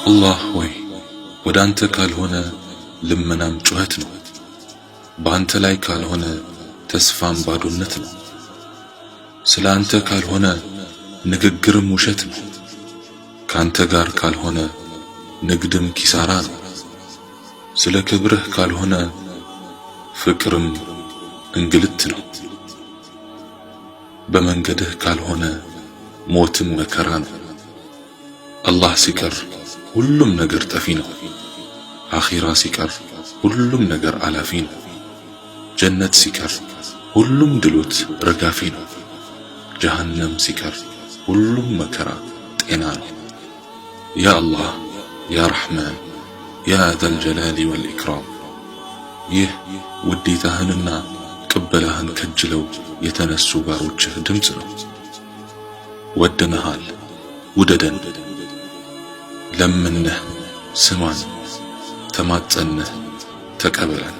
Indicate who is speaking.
Speaker 1: አላህ ሆይ፣ ወደ አንተ ካልሆነ ልመናም ጩኸት ነው። በአንተ ላይ ካልሆነ ተስፋም ባዶነት ነው። ስለ አንተ ካልሆነ ንግግርም ውሸት ነው። ካንተ ጋር ካልሆነ ንግድም ኪሳራ ነው። ስለ ክብርህ ካልሆነ ፍቅርም እንግልት ነው። በመንገድህ ካልሆነ ሞትም መከራ ነው። አላህ ሲቀር ሁሉም ነገር ጠፊ ነው። አኺራ ሲቀር ሁሉም ነገር አላፊ ነው። ጀነት ሲቀር ሁሉም ድሎት ረጋፊ ነው። ጀሃነም ሲቀር ሁሉም መከራ ጤና ነው። ያ አላህ፣ ያ ረሕማን፣ ያ ዘል ጀላሊ ወልኢክራም፣ ይህ ውዴታህንና ቅበላህን ከጅለው የተነሱ ባሮችህ ድምፅ ነው። ወደንሃል፣ ውደደን። ለምንህ፣ ስማን። ተማጸንህ፣ ተቀበለን።